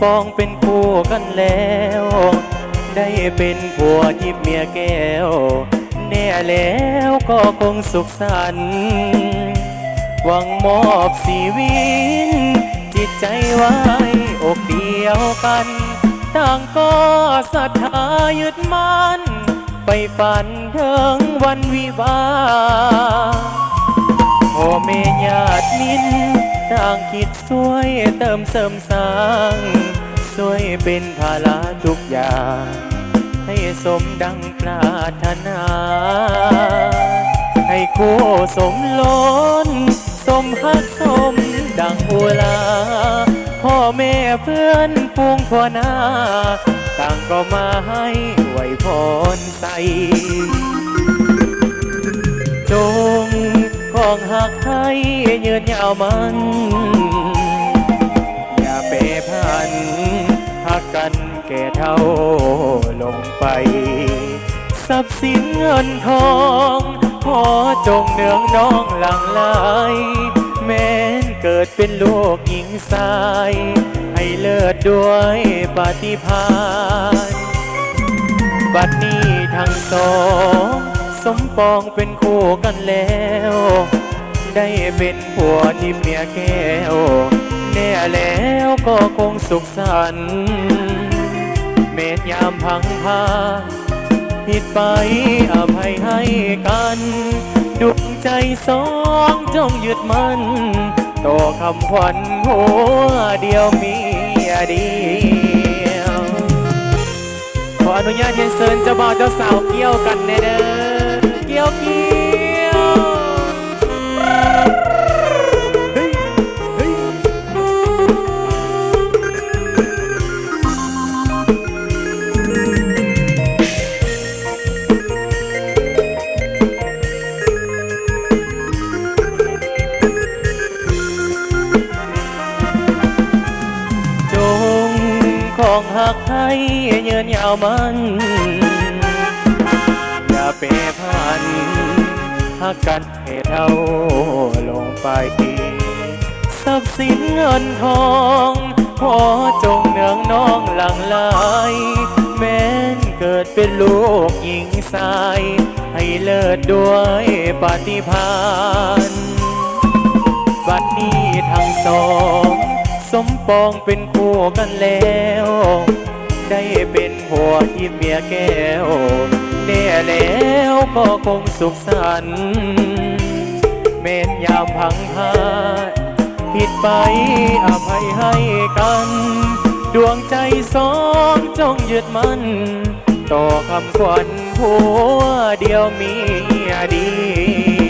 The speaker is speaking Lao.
ປອງເປັນຄູ່ກັນແລ້ວ ໄດ້ເປັນຜົວທິບເມຍແກ້ວ ແນ່ແລ້ວກໍຄົງສຸກສັນ ຫວັງມອບຊີວິດ ຈິດໃຈໄວ້ອົກດຽວກັນ ຕ່າງກໍສັດທາຍຶດໝັ້ນ ໃຝ່ຝັນເຖິງວັນວິວາ ພໍ່ແມ່ຍາດມິດ ຕ່າງຄິດຊ່ວຍເຕີມເສີມສ້າງ ຊ່ວຍເປັນພາລະທຸກຢ່າງ ໃຫ້ສົມດັ່ງປາດຖະໜາ ໃຫ້ຄູ່ສົມລົ້ນ ສົມຮັກສົມດັ່ງອຸລາ ພໍ່ແມ່ເພື່ອນຝູງທົ່ວໜ້າ ຕ່າງກໍມາໃຫ້ອວຍພອນໃສ່ ຈົ່ງຄອງຮັກໃຫ້ຍືນຍາວໝັ້ນ ຢ່າແປຜັນ ຮັກກັນແກ່ເຖົ້າລົງໄປ ຊັບສິນເງິນທອງ ຂໍຈົ່ງເນືອງນອງຫຼັ່ງໄຫຼ ແມ່ນເກີດເປັນລູກຍິງຊາຍ ໃຫ້ເລີດດ້ວຍປາຕິພານ ບັດນີ້ທັງສອງ ສົມປອງເປັນຄູ່ກັນແລ້ວ ໄດ້ເປັນຜົວທິບເມຍແກ້ວ ແນ່ແລ້ວກໍຄົງສຸກສັນ ແມ່ນຍາມພັງພາ ຜິດໄປອະໄພໃຫ້ກັນ ດວງໃຈສອງຈົ່ງຍຶດໝັ້ນ ຕໍ່ຄຳຂວັນຜົວດຽວເມຍດຽວ ຂໍອະນຸຍາດຮຽນເຊີນເຈົ້າບ່າວເຈົ້າສາວກ່ຽວກັນແດ່ເດີ ກ່ຽວ ກ່ຽວ. ຈົ່ງຄອງຮັກໃຫ້ຍືນຍາວໝັ້ນ ຢ່າແປຜັນ ຮັກກັນ ເຖົ້າລົງໄປ ຊັບສິນເງິນທອງ ຂໍຈົ່ງເນືອງນອງຫຼັ່ງໄຫຼ ແມ່ນເກີດເປັນລູກຍິງຊາຍ ໃຫ້ເລີດດ້ວຍປາຕິພານ ບັດນີ້ທັງສອງ ສົມປອງເປັນຄູ່ກັນແລ້ວ ໄດ້ເປັນຜົວທິບເມຍແກ້ວ ແນ່ແລ້ວກໍຄົງສຸກສັນ ແມ່ນຍາມພັງພາດ ຜິດໄປອະໄພໃຫ້ກັນ ດວງໃຈສອງຈົ່ງຍຶດໝັ້ນ ຕໍ່ຄຳຂວັນຜົວດຽວເມຍດຽວ.